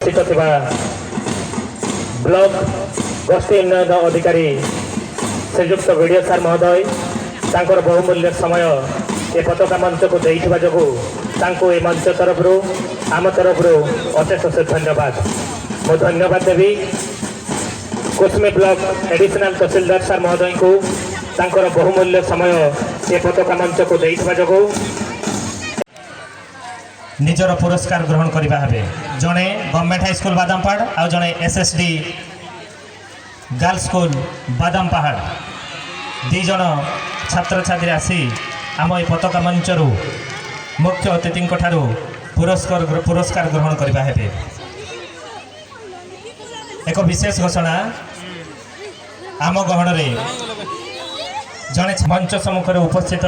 ଉପସ୍ଥିତ ଥିବା ବ୍ଲକ ଗୋଷ୍ଠୀ ଉନ୍ନୟନ ଅଧିକାରୀ ଶ୍ରୀଯୁକ୍ତ ବିଡ଼ିଓ ସାର୍ ମହୋଦୟ, ତାଙ୍କର ବହୁମୂଲ୍ୟ ସମୟ ଏ ପତାକା ମଞ୍ଚକୁ ଦେଇଥିବା ଯୋଗୁଁ ତାଙ୍କୁ ଏ ମଞ୍ଚ ତରଫରୁ, ଆମ ତରଫରୁ ଅଶେଷ ଅଶେଷ ଧନ୍ୟବାଦ। ମୁଁ ଧନ୍ୟବାଦ ଦେବି କୁସୁମୀ ବ୍ଲକ ଏଡିସନାଲ ତହସିଲଦାର ସାର୍ ମହୋଦୟଙ୍କୁ, ତାଙ୍କର ବହୁମୂଲ୍ୟ ସମୟ ଏ ପତାକା ମଞ୍ଚକୁ ଦେଇଥିବା ଯୋଗୁଁ। ନିଜର ପୁରସ୍କାର ଗ୍ରହଣ କରିବା ହେବେ ଜଣେ ଗଭର୍ଣ୍ଣମେଣ୍ଟ ହାଇସ୍କୁଲ ବାଦାମପାହାଡ଼ ଆଉ ଜଣେ ଏସ୍ଏସ୍ଡି ଗାର୍ଲସ ସ୍କୁଲ ବାଦାମପାହାଡ଼। ଦୁଇ ଜଣ ଛାତ୍ରଛାତ୍ରୀ ଆସି ଆମ ଏ ପତାକା ମଞ୍ଚରୁ ମୁଖ୍ୟ ଅତିଥିଙ୍କ ଠାରୁ ପୁରସ୍କାର ଗ୍ରହଣ କରିବା ହେବେ। ଏକ ବିଶେଷ ଘୋଷଣା, ଆମ ଗହଣରେ ଜଣେ ମଞ୍ଚ ସମ୍ମୁଖରେ ଉପସ୍ଥିତ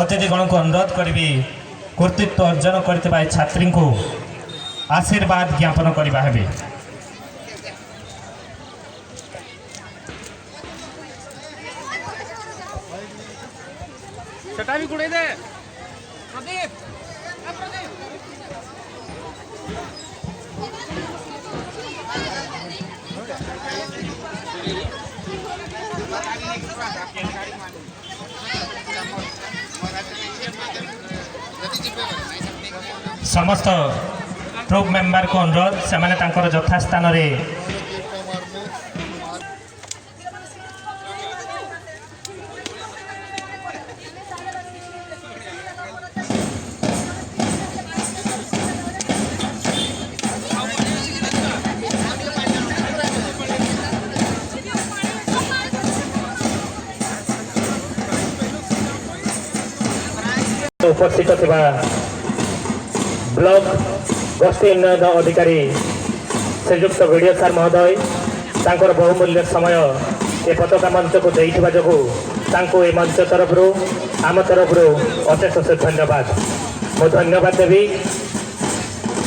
ଅତିଥିଗଣଙ୍କୁ ଅନୁରୋଧ କରିବି, କୃତିତ୍ୱ ଅର୍ଜନ କରିଥିବା ଏ ଛାତ୍ରୀଙ୍କୁ ଆଶୀର୍ବାଦ ଜ୍ଞାପନ କରିବା ହେବେ। ସେଟା ବି କୁଡ଼େଇ ଦେ ପ୍ରଦୀପ, ଏ ପ୍ରଦୀପ। ସମସ୍ତ ଟ୍ରୁପ୍ ମେମ୍ବରକୁ ଅନୁରୋଧ, ସେମାନେ ତାଙ୍କର ଯଥାସ୍ଥାନରେ ଉପସ୍ଥିତ ଥିବା ବ୍ଲକ ଗୋଷ୍ଠୀ ଉନ୍ନୟନ ଅଧିକାରୀ ଶ୍ରୀଯୁକ୍ତ ବିଡ଼ିଓ ସାର୍ ମହୋଦୟ, ତାଙ୍କର ବହୁମୂଲ୍ୟ ସମୟ ଏ ପତାକା ମଞ୍ଚକୁ ଦେଇଥିବା ଯୋଗୁଁ ତାଙ୍କୁ ଏ ମଞ୍ଚ ତରଫରୁ, ଆମ ତରଫରୁ ଅଶେଷ ଅଶେଷ ଧନ୍ୟବାଦ। ମୁଁ ଧନ୍ୟବାଦ ଦେବି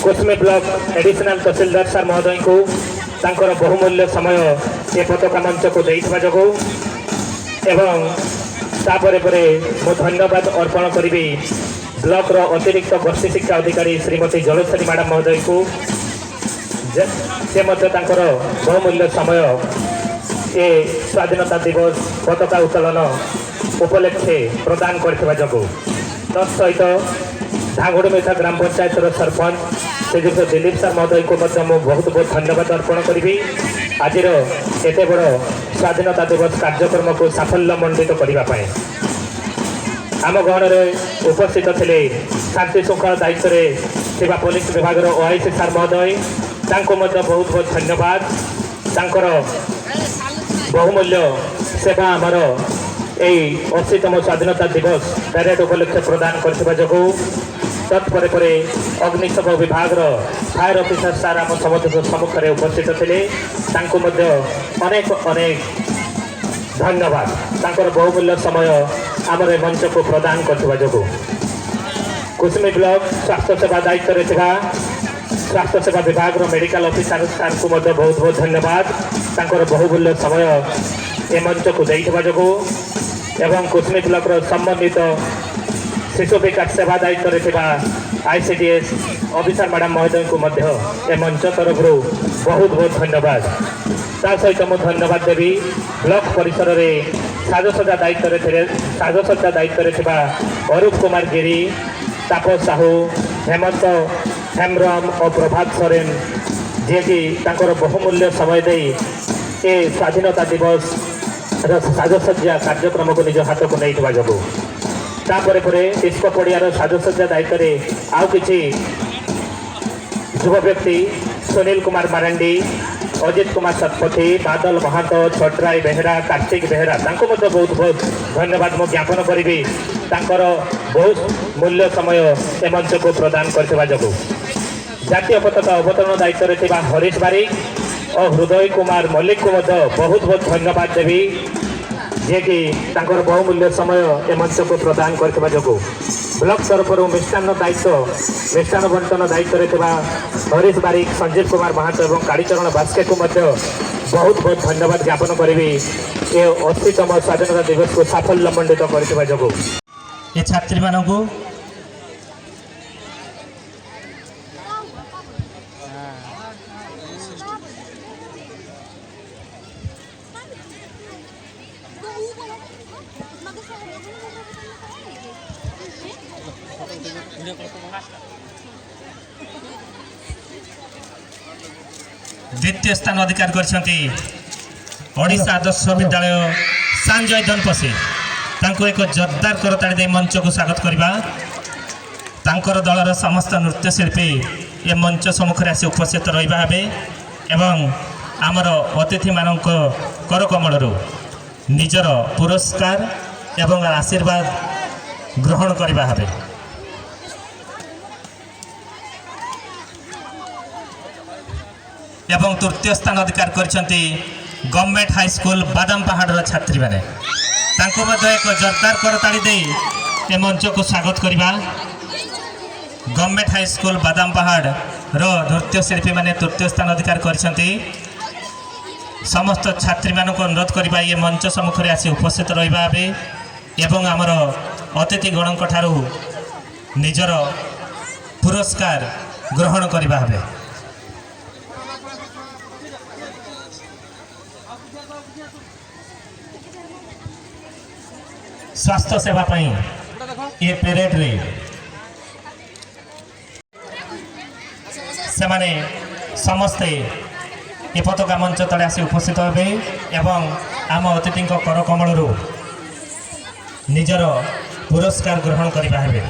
କୁସୁମୀ ବ୍ଲକ ଏଡିସନାଲ ତହସିଲଦାର ସାର୍ ମହୋଦୟଙ୍କୁ, ତାଙ୍କର ବହୁମୂଲ୍ୟ ସମୟ ଏ ପତାକା ମଞ୍ଚକୁ ଦେଇଥିବା ଯୋଗୁଁ। ଏବଂ ତାପରେ ପରେ ମୁଁ ଧନ୍ୟବାଦ ଅର୍ପଣ କରିବି ବ୍ଲକର ଅତିରିକ୍ତ ଗୋଷ୍ଠୀ ଶିକ୍ଷା ଅଧିକାରୀ ଶ୍ରୀମତୀ ଜଳେଶ୍ୱରୀ ମ୍ୟାଡ଼ାମ ମହୋଦୟଙ୍କୁ, ସେ ମଧ୍ୟ ତାଙ୍କର ବହୁମୂଲ୍ୟ ସମୟ ଏ ସ୍ୱାଧୀନତା ଦିବସ ପତାକା ଉତ୍ତୋଳନ ଉପଲକ୍ଷେ ପ୍ରଦାନ କରିଥିବା ଯୋଗୁଁ। ତତ୍ ସହିତ ଧାଙ୍ଗୁଡ଼ମିଠା ଗ୍ରାମ ପଞ୍ଚାୟତର ସରପଞ୍ଚ ଶ୍ରୀଯୁକ୍ତ ଦିଲ୍ଲୀପ ସାର୍ ମହୋଦୟଙ୍କୁ ମଧ୍ୟ ମୁଁ ବହୁତ ବହୁତ ଧନ୍ୟବାଦ ଅର୍ପଣ କରିବି, ଆଜିର ଏତେ ବଡ଼ ସ୍ୱାଧୀନତା ଦିବସ କାର୍ଯ୍ୟକ୍ରମକୁ ସାଫଲ୍ୟମଣ୍ଡିତ କରିବା ପାଇଁ। ଆମ ଗହଣରେ ଉପସ୍ଥିତ ଥିଲେ ଶାନ୍ତି ଶୃଙ୍ଖଳା ଦାୟିତ୍ୱରେ ଥିବା ପୋଲିସ ବିଭାଗର ଓଆଇସି ସାର୍ ମହୋଦୟ, ତାଙ୍କୁ ମଧ୍ୟ ବହୁତ ବହୁତ ଧନ୍ୟବାଦ, ତାଙ୍କର ବହୁମୂଲ୍ୟ ସେବା ଆମର ଏଇ 80ତମ ସ୍ୱାଧୀନତା ଦିବସ ପ୍ୟାରେଡ୍ ଉପଲକ୍ଷେ ପ୍ରଦାନ କରିଥିବା ଯୋଗୁଁ। ତତ୍ପରେ ପରେ ଅଗ୍ନିଶମ ବିଭାଗର ଫାୟାର ଅଫିସର ସାର୍ ଆମ ସମସ୍ତଙ୍କ ସମ୍ମୁଖରେ ଉପସ୍ଥିତ ଥିଲେ, ତାଙ୍କୁ ମଧ୍ୟ ଅନେକ ଅନେକ ଧନ୍ୟବାଦ, ତାଙ୍କର ବହୁମୂଲ୍ୟ ସମୟ ଆମର ଏ ମଞ୍ଚକୁ ପ୍ରଦାନ କରିଥିବା ଯୋଗୁଁ। କୁସୁମୀ ବ୍ଲକ ସ୍ୱାସ୍ଥ୍ୟ ସେବା ଦାୟିତ୍ୱରେ ଥିବା ସ୍ୱାସ୍ଥ୍ୟ ସେବା ବିଭାଗର ମେଡ଼ିକାଲ ଅଫିସର ସାର୍ଙ୍କୁ ମଧ୍ୟ ବହୁତ ବହୁତ ଧନ୍ୟବାଦ, ତାଙ୍କର ବହୁମୂଲ୍ୟ ସମୟ ଏ ମଞ୍ଚକୁ ଦେଇଥିବା ଯୋଗୁଁ। ଏବଂ କୁସୁମୀ ବ୍ଲକର ସମ୍ବନ୍ଧିତ ଶିଶୁ ବିକାଶ ସେବା ଦାୟିତ୍ୱରେ ଥିବା ଆଇସିଡିଏସ୍ ଅଫିସର ମ୍ୟାଡ଼ାମ ମହୋଦୟଙ୍କୁ ମଧ୍ୟ ଏ ମଞ୍ଚ ତରଫରୁ ବହୁତ ବହୁତ ଧନ୍ୟବାଦ। ତା ସହିତ ମୁଁ ଧନ୍ୟବାଦ ଦେବି ବ୍ଲକ ପରିସରରେ ସାଜସଜ୍ଜା ଦାୟିତ୍ୱରେ ଥିବା ଅରୁପ କୁମାର ଗିରି, ତାପସ ସାହୁ, ହେମନ୍ତ ହେମ୍ବ୍ରମ ଓ ପ୍ରଭାତ ସୋରେନ, ଯିଏକି ତାଙ୍କର ବହୁମୂଲ୍ୟ ସମୟ ଦେଇ ଏ ସ୍ୱାଧୀନତା ଦିବସର ସାଜସଜ୍ଜା କାର୍ଯ୍ୟକ୍ରମକୁ ନିଜ ହାତକୁ ନେଇଥିବା ଯୋଗୁଁ। ତାପରେ ପରେ ଇସ୍କୋ ପଡ଼ିଆର ସାଜସଜ୍ଜା ଦାୟିତ୍ୱରେ ଆଉ କିଛି ଯୁବ ବ୍ୟକ୍ତି ସୁନୀଲ କୁମାର ମାରାଣ୍ଡି, ଅଜିତ କୁମାର ଶତପଥୀ, ବାଦଲ ମହାନ୍ତ, ଛୋଟରାୟ ବେହେରା, କାର୍ତ୍ତିକ ବେହେରା, ତାଙ୍କୁ ମଧ୍ୟ ବହୁତ ବହୁତ ଧନ୍ୟବାଦ ମୁଁ ଜ୍ଞାପନ କରିବି, ତାଙ୍କର ବହୁତ ମୂଲ୍ୟ ସମୟ ଏ ମଞ୍ଚକୁ ପ୍ରଦାନ କରିଥିବା ଯୋଗୁଁ। ଜାତୀୟ ପତାକା ଅବତରଣ ଦାୟିତ୍ୱରେ ଥିବା ହରିଶ ବାରିକ ଓ ହୃଦୟ କୁମାର ମଲ୍ଲିକକୁ ମଧ୍ୟ ବହୁତ ବହୁତ ଧନ୍ୟବାଦ ଦେବି, ଯିଏକି ତାଙ୍କର ବହୁମୂଲ୍ୟ ସମୟ ଏ ମଞ୍ଚକୁ ପ୍ରଦାନ କରିଥିବା ଯୋଗୁଁ। ବ୍ଲକ ତରଫରୁ ମିଷ୍ଟାନ୍ନ ବଣ୍ଟନ ଦାୟିତ୍ୱରେ ଥିବା ହରିଶ ବାରିକ, ସଞ୍ଜୀବ କୁମାର ମହାନ୍ତ ଏବଂ କାଳୀଚରଣ ବାସ୍କେକୁ ମଧ୍ୟ ବହୁତ ବହୁତ ଧନ୍ୟବାଦ ଜ୍ଞାପନ କରିବି, ଏ 80ତମ ସ୍ୱାଧୀନତା ଦିବସକୁ ସାଫଲ୍ୟମଣ୍ଡିତ କରିଥିବା ଯୋଗୁଁ। ଏ ଛାତ୍ରୀମାନଙ୍କୁ ଦ୍ୱିତୀୟ ସ୍ଥାନ ଅଧିକାର କରିଛନ୍ତି ଓଡ଼ିଶା ଆଦର୍ଶ ବିଦ୍ୟାଳୟ ସଞ୍ଜୟ ଧନପସି। ତାଙ୍କୁ ଏକ ଜୋରଦାର କରତାଳି ଦେଇ ମଞ୍ଚକୁ ସ୍ୱାଗତ କରିବା। ତାଙ୍କର ଦଳର ସମସ୍ତ ନୃତ୍ୟଶିଳ୍ପୀ ଏ ମଞ୍ଚ ସମ୍ମୁଖରେ ଆସି ଉପସ୍ଥିତ ରହିବା ହେବେ ଏବଂ ଆମର ଅତିଥିମାନଙ୍କ କରକମଳରୁ ନିଜର ପୁରସ୍କାର ଏବଂ ଆଶୀର୍ବାଦ ଗ୍ରହଣ କରିବା ହେବେ। ଏବଂ ତୃତୀୟ ସ୍ଥାନ ଅଧିକାର କରିଛନ୍ତି ଗଭର୍ଣ୍ଣମେଣ୍ଟ ହାଇସ୍କୁଲ ବାଦାମ ପାହାଡ଼ର ଛାତ୍ରୀମାନେ। ତାଙ୍କୁ ମଧ୍ୟ ଏକ ଜୋରଦାର କରତାଳି ଦେଇ ଏ ମଞ୍ଚକୁ ସ୍ୱାଗତ କରିବା। ଗଭର୍ଣ୍ଣମେଣ୍ଟ ହାଇସ୍କୁଲ ବାଦାମ ପାହାଡ଼ର ନୃତ୍ୟଶିଳ୍ପୀମାନେ ତୃତୀୟ ସ୍ଥାନ ଅଧିକାର କରିଛନ୍ତି। ସମସ୍ତ ଛାତ୍ରୀମାନଙ୍କୁ ଅନୁରୋଧ କରିବା, ଇଏ ମଞ୍ଚ ସମ୍ମୁଖରେ ଆସି ଉପସ୍ଥିତ ରହିବା ହେବେ ଏବଂ ଆମର ଅତିଥିଗଣଙ୍କ ଠାରୁ ନିଜର ପୁରସ୍କାର ଗ୍ରହଣ କରିବା ହେବେ। ସ୍ୱାସ୍ଥ୍ୟ ସେବା ପାଇଁ ଏ ପ୍ୟାରେଡ଼ରେ ସେମାନେ ସମସ୍ତେ ଏ ପତାକା ମଞ୍ଚ ତଳେ ଆସି ଉପସ୍ଥିତ ହେବେ ଏବଂ ଆମ ଅତିଥିଙ୍କ କରକମଳରୁ ନିଜର ପୁରସ୍କାର ଗ୍ରହଣ କରିବା ହେବେ।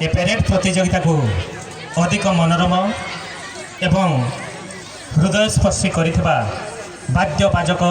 ଏ ପ୍ୟାରେଡ଼ ପ୍ରତିଯୋଗିତାକୁ ଅଧିକ ମନୋରମ ଏବଂ ହୃଦୟସ୍ପର୍ଶୀ କରିଥିବା ବାଦ୍ୟବାଜକ